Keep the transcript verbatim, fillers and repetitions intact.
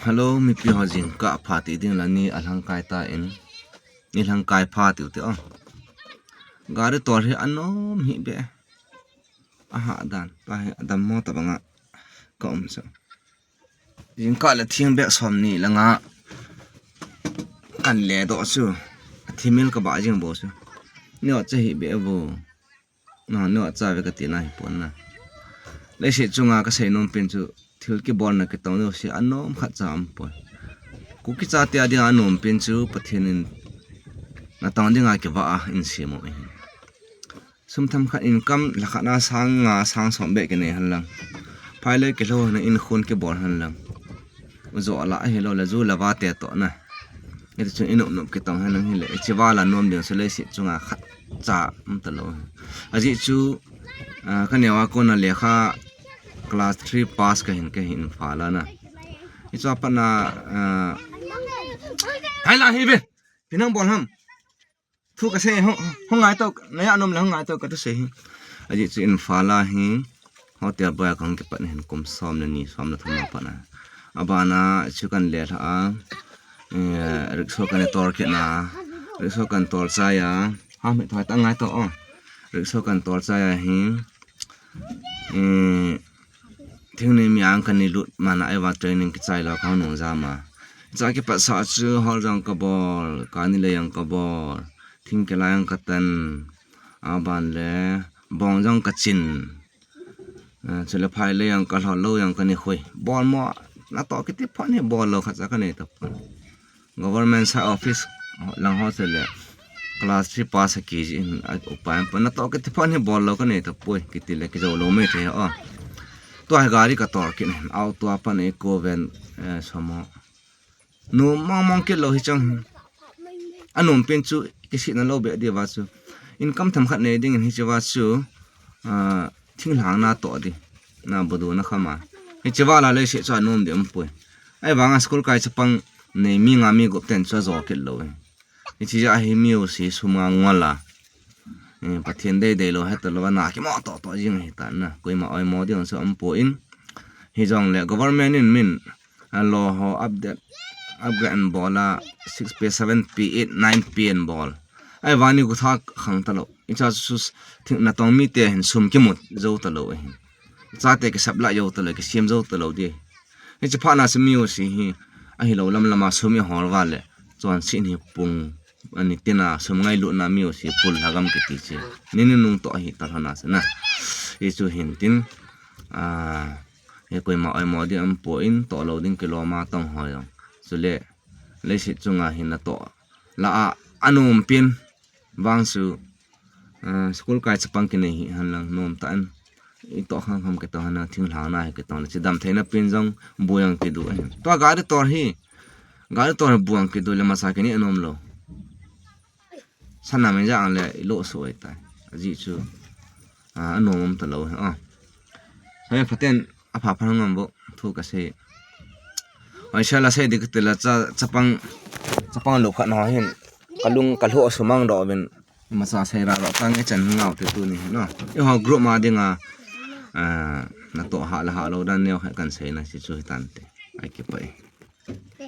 Hello, mipi ho, jingkah pha ti ding la ni alhangkai ta in. Ni lhangkai pha tiu te o. Gari tol hi anom hi be. Aha dan. Ta hi adam mo ta banga ka um sa. Jingkah le thing bek som ni le nga kan le doh chu. Athimil ka ba jing bo chu. Ni o che hi be bo. Na, no, acha ve ka tina hi pon na. Leiset chunga ka sei nom pen chu thil kibolna kitong ding si anom khat cha um poi. Kuki chate a dinga anom pen chu Pathen in natong dinga kivah a in sem u ahi. Sum themkhat income lakh khat na sang nga sang som beh kinei hen lang. Phai le kilou hen in khun kibol hen lang. U jo la ahilou le ju le va te toh na. Hiti chun i nop nop kitong hen lang hile, hiche vala nom ding chu leiset chunga khat cha um talou. Ajeh chu, ah, ka neo a kona lekha class three pass ka hin, ka hin Imphal a na. Hiche a pat na, ah, hai la hi ve. Pi nang bol ham. Thu ka sei, hung, hung ngai to, na ya nom le hung ngai to ka thu sei hi. Ajeh chu Imphal a hi hotel boy a ka hung kipat na hin kum som le ni, som le thum a pat na. Abana chu kan le lha a, eh, rickshaw kan tol kit na, rickshaw kan tol chai a, ha mi thoi ta ngai to o. Rickshaw kan tol chai a hi, eh, Thingni mi ang kani lut mana eva training kichai lou ka nung jama. Cha kipat sa chu hol jong ka bol, kani le jong ka bol. Thing kila jong ka tan. Aban le bong jong ka chin. Ah, chule phai le jong ka lhol lou jong kani khui. Bol mo natoh kiti phon hi bol lou khat cha kanei ta phon. Government side office lang ho se le class three pass a kiji in a upa em pa natoh kiti phon hi bol lou kanei ta poi kiti le kijou lou mai thei o. Tua hi gari ka tol kit in auto a pan eco van, eh, somo. Nom mong mong kit lou hi chang. Anom pen chu kisihna lou be di va chu. Income themkhat nei ding in hiche va chu, ah, thinglhang natoh di. Na bodu na khama. Hiche vala leiset chu anom di um poi. Ahivanga school kai chapang nei mi nga mi gup ten chu ajo kit lou e. Hiche ja hi mi u si sum nga ngol a. Eh, Pathen dei dei lou heta lou na kimo toh toh jing hi ta na. Koima oimo ding chu um poi. Hijongle government in min alo ho update, upgrade an bol a, six P, seven P, eight, nine P an bol. Ahivangin kutha khang talou. Hicha chu thing natong mite hin sum kimu jou talou ahin. Chate kisap lah jou talou, kisem jou talou di. Hiche phat na chu mi u si hi ahilou lam lama sum i hol uva le chonset hi pung ani tina sum ngailutna mi u si pul lhagam kiti chu. Ni ni nung toh ahi ta lhona chu na. Hichu hin tin, ah, He koima oimo ding um poi, toh lou ding kilom a tong ho jong. Chule, leiset chunga hin natoh. La a, anom pen vang chu, ah, school kai chapang kinei hi hen lang nom tah in. I toh kham kham kitoh hen lang thinglhang na hi kitong le. Chidam theina pen jong bu jong kidu ahi. Tua gari tol hi, gari tol hi bu jong kidu le masa kinei anom lou. Sana min ja ang le i lo so ai tai. Ajeh chu, ah, anom um talou hi, ah. Hoi phaten apha pha ngam bo thu ka sei. Hoi sala sei dik tela cha, chapang, chapang lo khat na hin. Kalung kalho sumang do bin. Masa sei ra ro tang e chan ngau te tuni, no. I ho group ma dinga, ah, natoh ha la ha lou dan neo hai kan sei na si chu hi tante. Ai ki pai.